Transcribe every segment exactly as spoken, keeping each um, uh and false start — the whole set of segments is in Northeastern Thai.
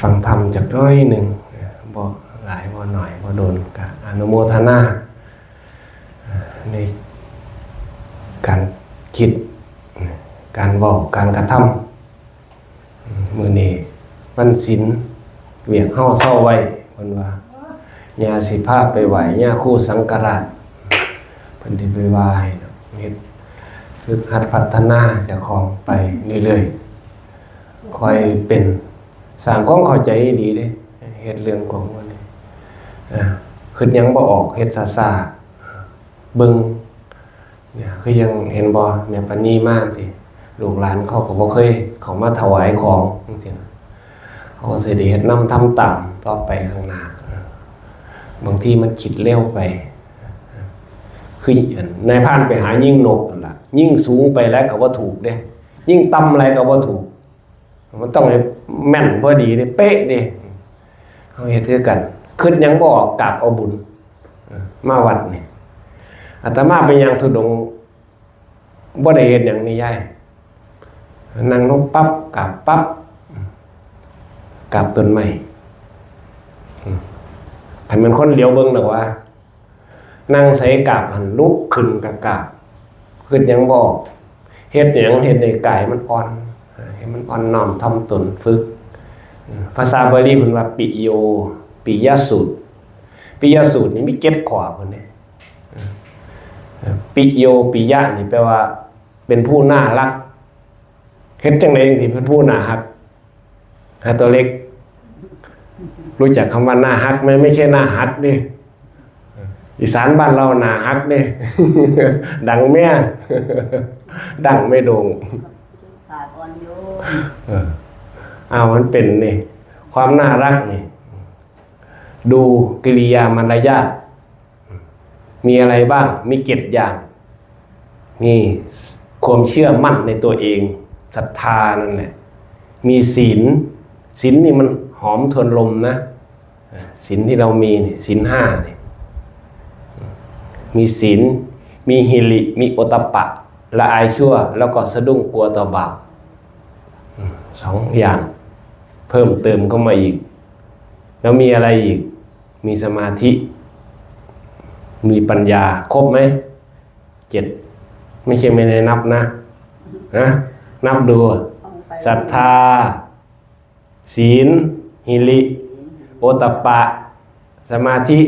ฟังธรรมจักหน่อยหนึ่ง บ่หลายบ่หน่อยบ่โดน ก็อนุโมทนาในการคิด การเว้า การกระทำ มื้อนี้วันศีล เวียกเฮาเซาไว้ เพิ่นว่า ย่าสิพาไปไหว้ย่าครูสังฆราช เพิ่นสิไปไหว้เฮ็ด ฝึกหัดพัฒนาเจ้าของไปเรื่อยๆ ค่อยเป็น สร้างความเข้าใจดีเด้ เฮ็ดเรื่องของมันนี่ อ่า คิดหยังบ่ออก เฮ็ดซ่าๆ เบิ่ง เนี่ย คือยังเห็นบ่ แม่ปานีมาสิ ลูกหลานเขาก็บ่เคยเข้ามาถวายของจังซี่นะ เขาก็สิได้เฮ็ดนำทำตามต่อไปข้างหน้า บางทีมันคิดเร็วไป คือนายพรานไปหายิงนกนั่นล่ะ ยิงสูงไปแล้วก็บ่ถูกเด้ ยิงต่ำอะไรก็บ่ถูก มันต้องให้แม่นพอดีเด้ เป๊ะเด้ เฮาเฮ็ดคือกัน คิดหยังบ่ออก กราบเอาบุญ เออ มาวัดนี่ อาตมาไปย่างธุดงค์ บ่ได้เฮ็ดหยังนี่ยาย นั่งลงปั๊บ กราบปั๊บ กราบต้นไม้ อืม คันแม่นคนเหลียวเบิ่งดอกว่า นั่งไสกราบหั่น ลุกขึ้นก็กราบ คิดหยังบ่ออก เฮ็ดหยัง เฮ็ดให้กายมันอ่อน ให้มันอ่อนน้อมถ่อมตน ฝึก ภาษาบาลีเพิ่นว่า ปิโย ปิยสูตร ปิยสูตรนี่มีเจ็ดข้อเพิ่นเด้ ปิโย ปิยะ นี่แปลว่า เป็นผู้น่ารัก เฮ็ดจังได๋จั่งสิเป็นผู้น่าฮัก ฮะ ตัวเล็ก รู้จักคำว่าน่าฮักไหม? ไม่ใช่หน้าหักเด้ อีสานบ้านเราหน้าหักเด้ ดังแม่ ดังไม่โด่ง ปากอ่อนโยน เออ เอา มันเป็นนี่ ความน่ารักนี่ ดูกิริยามารยาท มีอะไรบ้าง? มีเจ็ดอย่าง มีความเชื่อมั่นในตัวเอง ศรัทธานั่นแหละ มีศีล ศีลนี่มันหอมทวนลมนะ ศีลที่เรามีนี่ ศีลห้านี่ มีศีล มีหิริ มีโอตตัปปะ ละอายชั่ว แล้วก็สะดุ้งกลัวต่อบาป อืม สองอย่าง เพิ่มเติมเข้ามาอีก แล้วมีอะไรอีก? มีสมาธิ มีปัญญา ครบไหม? เจ็ด ไม่ใช่ไม่ได้นับนะ นะ นับดู ศรัทธา ศีล หิริ โอตตัปปะ สมาธิ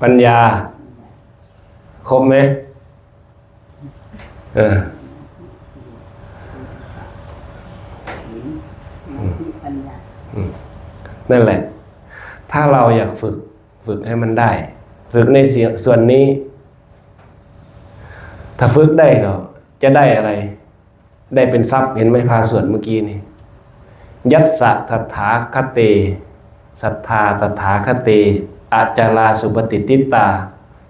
ปัญญา ครบไหม? เออ อืม อืม นั่นแหละ ถ้าเราอยากฝึก ฝึกให้มันได้ ฝึกในเสีย- ส่วนนี้ ถ้าฝึกได้เราจะได้อะไร? ได้เป็นทรัพย์ เห็นไหม พาสวดเมื่อกี้นี่ ยัสสะตถาคเต ศรัทธาตถาคเต อจาราสุปฏิตติตา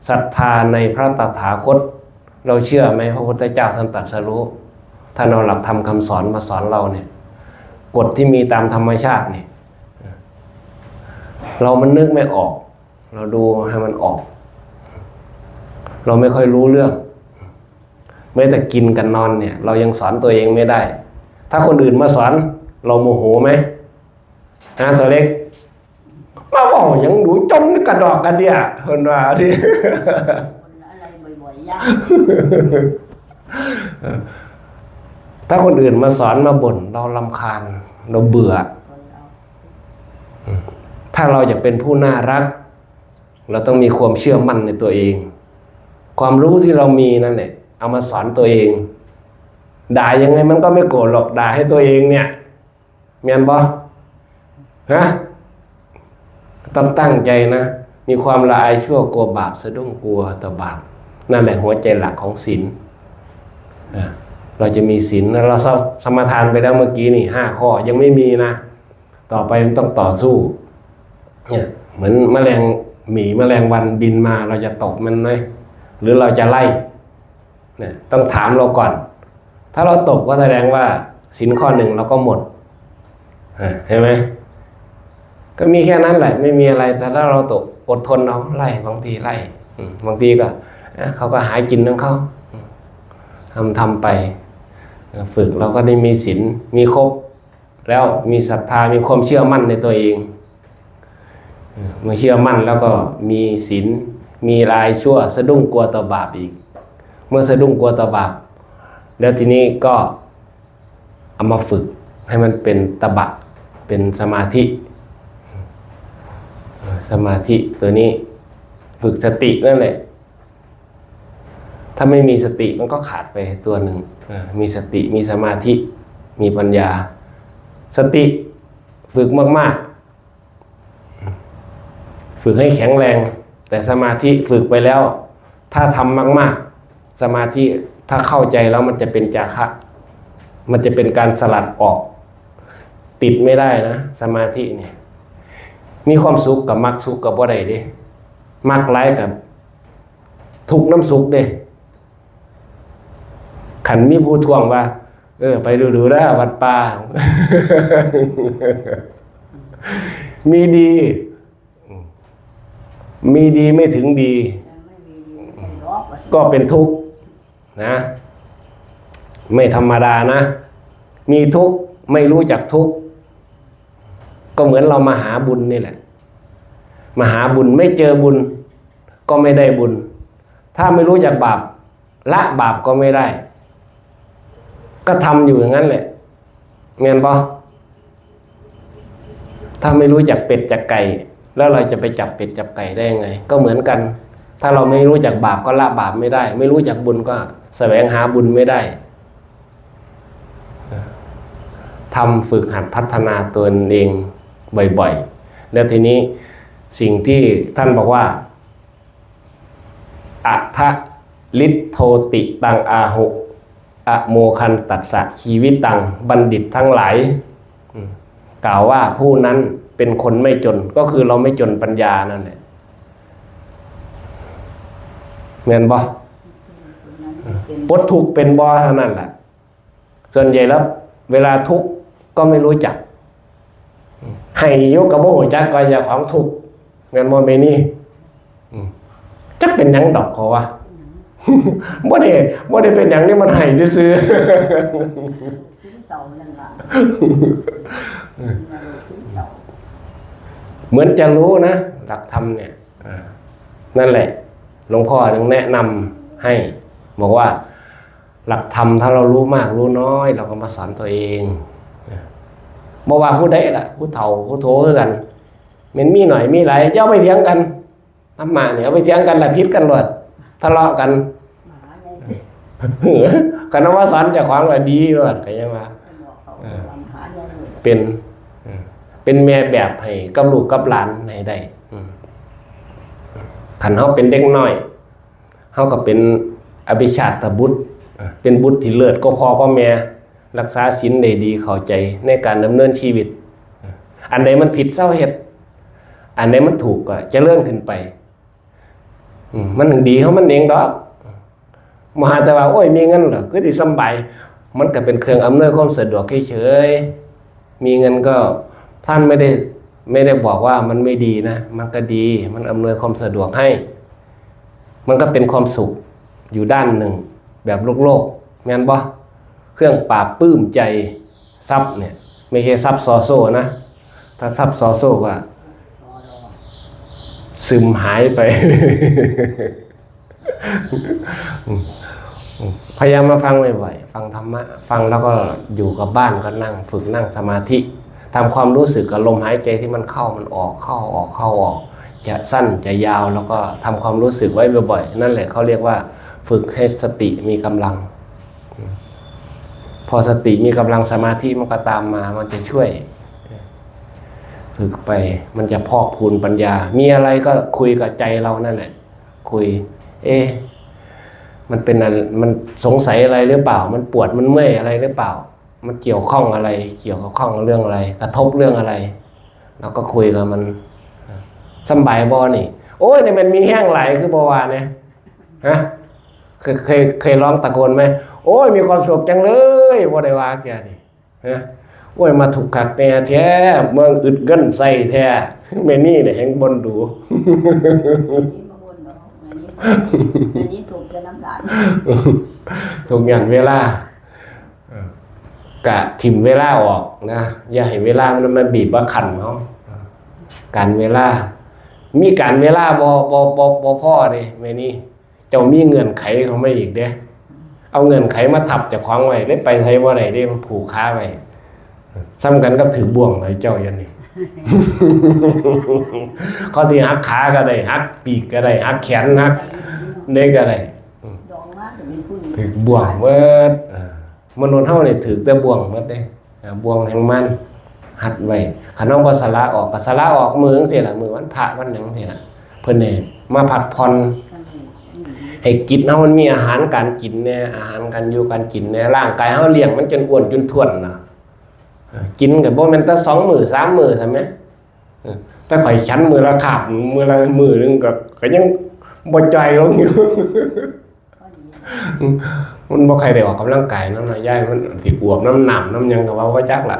ศรัทธาในพระตถาคต เราเชื่อไหม พระพุทธเจ้าท่านตรัสรู้ ท่านเอาหลักธรรมคำสอนมาสอนเราเนี่ย กฎที่มีตามธรรมชาติเนี่ย เรามันนึกไม่ออก เราดูให้มันออก เราไม่ค่อยรู้เรื่อง แม้แต่กินกับนอนเนี่ย เรายังสอนตัวเองไม่ได้ ถ้าคนอื่นมาสอน เราโมโหไหม ฮะ ตัวเล็ก มาบอกยังดูจมกระดอกกระเดีย เพิ่นว่าดิ คนอะไรบ่อยๆ ยาก ถ้าคนอื่นมาสอนมาบ่น เรารำคาญ เราเบื่อ คนเรา ถ้าเราอยากเป็นผู้น่ารัก เราต้องมีความเชื่อมั่นในตัวเอง ความรู้ที่เรามีนั่นแหละ เอามาสอนตัวเอง ด่ายังไงมันก็ไม่โกรธหรอก ด่าให้ตัวเองเนี่ย แม่นบ่ ฮะ ต้องตั้งใจนะ มีความละอายชั่ว กลัวบาป สะดุ้งกลัวต่อบาป นั่นแหละหัวใจหลักของศีล อ่ะ เราจะมีศีล เราส- สมาทานไปแล้วเมื่อกี้นี่ ห้าข้อ ยังไม่มีนะ ต่อไปมันต้องต่อสู้ เนี่ย เหมือนแมลงหมีแมลงวันบินมา เราจะตบมันไหม หรือเราจะไล่ เนี่ย ต้องถามเราก่อน ถ้าเราตบก็แสดงว่าศีลข้อหนึ่งเราก็หมด อ่ะ เห็นไหม ก็มีแค่นั้นแหละ ไม่มีอะไร แต่ถ้าเราตบ อดทนเอา ไล่ บางทีไล่ อืม บางทีก็ อ่ะ เขาก็หากินของเขา อืม ทำทำไป ฝึก เราก็ได้มีศีล มีครบ แล้วมีศรัทธา มีความเชื่อมั่นในตัวเอง เมื่อเชื่อมั่นแล้วก็มีศีล มีลายชั่ว สะดุ้งกลัวต่อบาปอีก เมื่อสะดุ้งกลัวต่อบาป แล้วทีนี้ก็เอามาฝึกให้มันเป็นตบะ เป็นสมาธิ สมาธิตัวนี้ ฝึกสตินั่นแหละ ถ้าไม่มีสติมันก็ขาดไปตัวหนึ่ง มีสติ มีสมาธิ มีปัญญา สติฝึกมากๆ ฝึกให้แข็งแรง แต่สมาธิฝึกไปแล้ว ถ้าทำมากๆ สมาธิ ถ้าเข้าใจแล้วมันจะเป็นจาคะ มันจะเป็นการสลัดออก ติดไม่ได้นะ สมาธิเนี่ย มีความสุขกับมักสุขกับบ่ได้เด้ มักหลายกับทุกข์น้ำสุขเด้ ขันมีผู้ทวงว่า เออ ไปดูดูแล้ววัดป่า มีดี มีดีไม่ถึงดี ก็เป็นทุกข์นะ ไม่ธรรมดานะ มีทุกข์ไม่รู้จักทุกข์ ก็เหมือนเรามาหาบุญนี่แหละ มาหาบุญ ไม่เจอบุญ ก็ไม่ได้บุญ ถ้าไม่รู้จักบาป ละบาปก็ไม่ได้ ก็ทำอยู่อย่างนั้นแหละ แม่นบ่ ถ้าไม่รู้จักเป็ดจักไก่ แล้วเราจะไปจับเป็ดจับไก่ได้ยังไง ก็เหมือนกัน ถ้าเราไม่รู้จักบาปก็ละบาปไม่ได้ ไม่รู้จักบุญก็แสวงหาบุญไม่ได้ ทำฝึกหัดพัฒนาตัวเองบ่อยๆ แล้วทีนี้สิ่งที่ท่านบอกว่า อัทธลิทโทติตังอาหุ อโมคันตัสสะชีวิตัง บัณฑิตทั้งหลาย กล่าวว่าผู้นั้นเป็นคนไม่จน ก็คือเราไม่จนปัญญานั่นแหละ แม่นบ่ ปลดทุกข์เป็นบ่เท่านั้นแหละ ส่วนใหญ่แล้ว เวลาทุกข์ก็ไม่รู้จัก ให้ยกกระโบจักก็อย่าของทุกข์ แม่นบ่แม่นี่ จักเป็นหยังดอกเขาว่า บ่ได้บ่ได้เป็นหยังนี่ มันให้ซื่อๆ เหมือนจะรู้นะ หลักธรรมเนี่ย นั่นแหละ หลวงพ่อถึงแนะนำให้ บอกว่า หลักธรรมถ้าเรารู้มากรู้น้อย เราก็มาสอนตัวเอง บ่ว่าผู้ใดล่ะ ผู้เฒ่าผู้โตคือกัน แม่นมีหน่อยมีหลาย อย่าเอาไปเถียงกัน ธรรมะเนี่ยเอาไปเถียงกันละผิดกันโลด ทะเลาะกัน คันเอามาสอนเจ้าของละดีโลด ก็ยังว่า เป็น เป็นแม่แบบให้กับลูกกับหลานให้ได้ คันเฮาเป็นเด็กน้อย เฮาก็เป็นอภิชาตบุตร เป็นบุตรที่เลิศกว่าพ่อกว่าแม่ รักษาศีลได้ดี เข้าใจในการดำเนินชีวิต อันใดมันผิดเซาเฮ็ด อันใดมันถูกก็เจริญขึ้นไป มันดีของมันเองดอก บ่หาแต่ว่า โอ้ย มีเงินแล้วคือสิสำบาย มันก็เป็นเครื่องอำนวยความสะดวกเฉยๆ มีเงินก็ ท่านไม่ได้ ไม่ได้บอกว่ามันไม่ดีนะ มันก็ดี มันอำนวยความสะดวกให้ มันก็เป็นความสุขอยู่ด้านหนึ่ง แบบโลกๆ แม่นบ่ เครื่องปราบปลื้มใจ ทรัพย์เนี่ย ไม่ใช่ทรัพย์ซอโซ่นะ ถ้าทรัพย์ซอโซ่ก็ซึมหายไป พยายามมาฟังบ่อยๆ ฟังธรรมะ ฟังแล้วก็อยู่กับบ้านก็นั่งฝึกนั่งสมาธิ ทำความรู้สึกกับลมหายใจที่มันเข้ามันออก เข้าออก เข้าออก จะสั้นจะยาว แล้วก็ทำความรู้สึกไว้บ่อยๆ นั่นแหละเขาเรียกว่าฝึกให้สติมีกำลัง พอสติมีกำลัง สมาธิมันก็ตามมา มันจะช่วย ฝึกไป มันจะพอกพูนปัญญา มีอะไรก็คุยกับใจเรานั่นแหละ คุย เอ๊ะ มันเป็นอะไร มันสงสัยอะไรหรือเปล่า มันปวด มันเมื่อยอะไรหรือเปล่า มันเกี่ยวข้องอะไร เกี่ยวข้องเรื่องอะไร กระทบเรื่องอะไร เราก็คุยกับมัน สำบายบ่นี่ โอ้ย นี่มันมีแฮงหลาย คือบ่ว่าเนี่ย ฮะ เคย เคย เคยร้องตะโกนไหม โอ้ย มีความสุขจังเลย บ่ได้ว่าเสียนี่ ฮะ โอ้ย มาทุกข์คักแน่แท้ เมืองอึดเงินใส่แท้ แม่นี่เนี่ยแฮงบ่นดู อันนี้ทุกข์จะน้ำตา ทุกข์ย้อนเวลา เออ ก กะถิ่มเวลาออกนะ อย่าให้เวลามันมาบีบมาคั้นเฮา การเวลา มีการเวลาบ่บ่บ่บ่พอเด้แม่นี่ เจ้ามีเงื่อนไขเข้ามาอีกเด้ เอาเงื่อนไขมาทับเจ้าของไว้ เลยไปไสบ่ได้เด้ มันผูกขาไว้ ส่ำกันกับถืกบ่วงเลยเจ้าอย่างนี้ เขาสิหักขาก็ได้ หักปีกก็ได้ หักแขน หักเด้ก็ได้ ดองมากแต่เป็นผู้นี้ ถืกบ่วงเบิด เออ มนุษย์เฮานี่ถืกแต่บ่วงหมดเด้ อ่า บ่วงแห่งมัน หัดไว้ คันเฮาบ่สละออก ก็สละออกมื้อจั่งซี้ล่ะ มื้อวันพระวันหยังจั่งซี้ล่ะ เพิ่นให้มาพักผ่อน ให้จิตเฮามันมีอาหารการกินแน่ อาหารการอยู่การกินแน่ ร่างกายเฮาเลี้ยงมันจนอ้วนจนท้วนน่ะ เออ กินก็บ่แม่นแต่สองมื้อสามมื้อซั่นแหม เออ แต่ข้อยฉันมื้อละคาบ มื้อละมื้อหนึ่งก็ ก็ยังบ่จ่อยลงอยู่ มันบ่ค่อยได้ออกกำลังกายนำเนาะยาย มันสิอวบนำน้ำนำหยังก็ว่าบ่จักล่ะ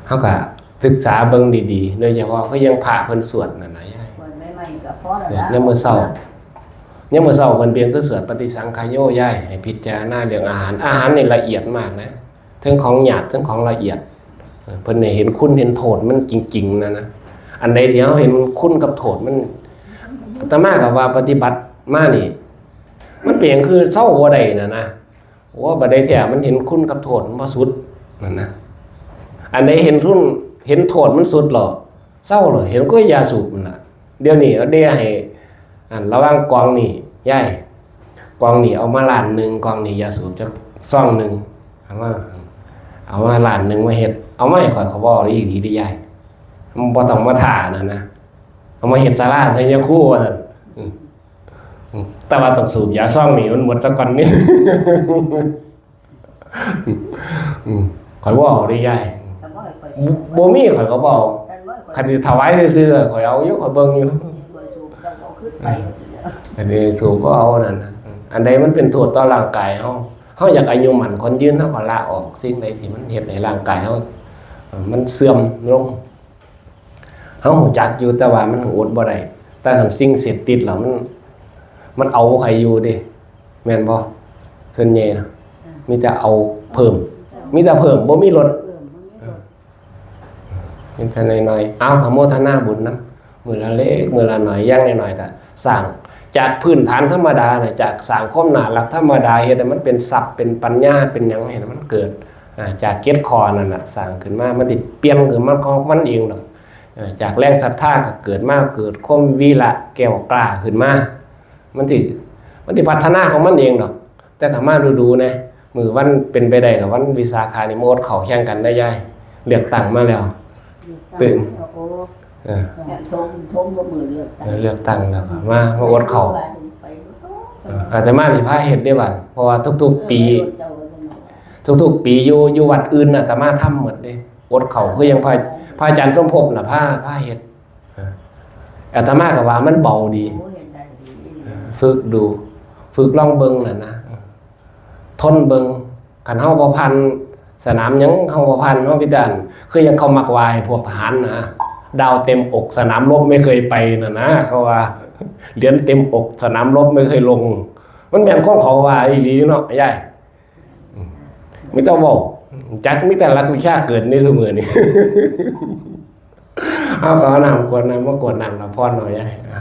เฮาก็ศึกษาเบิ่งดีๆ โดยเฉพาะคือยังพระเพิ่นสวดนั่นน่ะยาย สวดใหม่ๆก็พอแล้ว สวดยามมื้อเช้า ยามมื้อเช้าเพิ่นเพียงคือสวดปฏิสังขายโยยาย ให้พิจารณาเรื่องอาหาร อาหารนี่ละเอียดมากนะ ทั้งของหยาบทั้งของละเอียด เออ เพิ่นให้เห็นคุณเห็นโทษมันจริงๆ นะนะ อันใดที่เฮาเห็นคุณกับโทษมัน อาตมาก็ว่าปฏิบัติมานี่ มันเป็นหยังคือเซาบ่ได้น่ะนะ โอ้ บัดใดแท้มันเห็นคุณกับโทษมันบ่สุดนั่นนะ อันใดเห็นคุณเห็นโทษมันสุดแล้ว เซาเลย เห็นก็ยาสูบนั่นล่ะ เดี๋ยวนี้เอาเดให้ อันระหว่างกองนี่ยาย กองนี่เอามาล้านหนึ่ง กองนี่ยาสูบจักซองหนึ่ง เอามา เอามาล้านหนึ่งมาเฮ็ด เอามาให้ข้อย ข้อยบ่เอาอีหลีเด้ยาย มันบ่ต้องมาท่านั่นนะ เอามาเฮ็ดศาลาไสยครูว่าซั่น อืม อืม แต่ว่าต้องสูบยาซองนี่มันหมดซะก่อนนี่ อืม ข้อยบ่เอาเด้ยาย คันว่าให้ข้อย บ่ บ่มีข้อยก็บ่เอา คันว่าให้ข้อย คันสิถวายซื่อๆ ข้อยเอาอยู่ ข้อยเบิ่งอยู่ ข้อยสูบจังเอาขึ้นไป อันนี้สูบบ่เอานั่นนะ อันใดมันเป็นโทษต่อร่างกายเฮา เฮาอยากอายุมั่นขวัญยืน เฮาก็ละออก สิ่งใดที่มันเฮ็ดให้ร่างกายเฮา เอ่อ มันเสื่อมลง เฮารู้จักอยู่ แต่ว่ามันอดบ่ได้ แต่คันสิ่งเสพติดแล้วมัน มันเอาบ่ใครอยู่เด้ แม่นบ่ ส่วนใหญ่นะ มีแต่เอาเพิ่ม มีแต่เพิ่ม บ่มีลด เพิ่ม บ่มีลด มีแต่น้อยๆ เอา อนุโมทนาบุญนำ มื้อละเล็ก มื้อละน้อย อย่างน้อยๆ ก็สร้าง จากพื้นฐานธรรมดาน่ะ จากสร้างความน่ารักธรรมดา เฮ็ดให้มันเป็นทรัพย์ เป็นปัญญา เป็นหยัง ให้มันเกิด อ่า จากเจ็ดข้อนั่นน่ะ สร้างขึ้นมา มันสิเปลี่ยนขึ้นมาของมันเองดอก เอ่อ จากแรงศรัทธาก็เกิดมา เกิดความวีระแกล้วกล้าขึ้นมา มันสิ มันสิพัฒนาของมันเองดอก แต่ถ้ามาดูๆ นะ มื้อวันเป็นไปได้ก็วันวิสาขะนี่มาอดข้าวแข่งกันได้ยาย เลือกตั้งมาแล้ว ตื่น โอ้ เออ แม่นชม ชมว่ามื้อเลือกตั้ง เออ เลือกตั้งแล้วก็มา มาอดข้าว ไป เออ อาตมาสิพาเฮ็ดเด้บัด เพราะว่าทุกๆ ปี เออ ทุกๆ ปีอยู่ อยู่วัดอื่นน่ะ อาตมาทำหมดเด้ อดข้าวคือยังพระ พระอาจารย์สมภพน่ะ พา พาเฮ็ด เออ อาตมาก็ว่ามันเบาดี โอ้ เฮ็ดได้ดีอีหลี เออ ฝึกดู ฝึกลองเบิ่งน่ะนะ เออ ทนเบิ่ง คันเฮาบ่ผ่านสนามหยัง เฮาบ่ผ่าน เฮาพิจารณ์ คือยังเขามักว่าให้พวกทหารนะ ดาวเต็มอกสนามรบไม่เคยไปน่ะนะ เขาว่า เหรียญเต็มอกสนามรบไม่เคยลง มันแม่นของเขาว่าอีหลีเนาะยาย อืม มีแต่เว้า จักมีแต่หลักวิชาเกิดในซุมื้อนี้ เอาก็เอาน้ำขวดน้ำมากวดน้ำละพรหน่อยยาย อ่ะ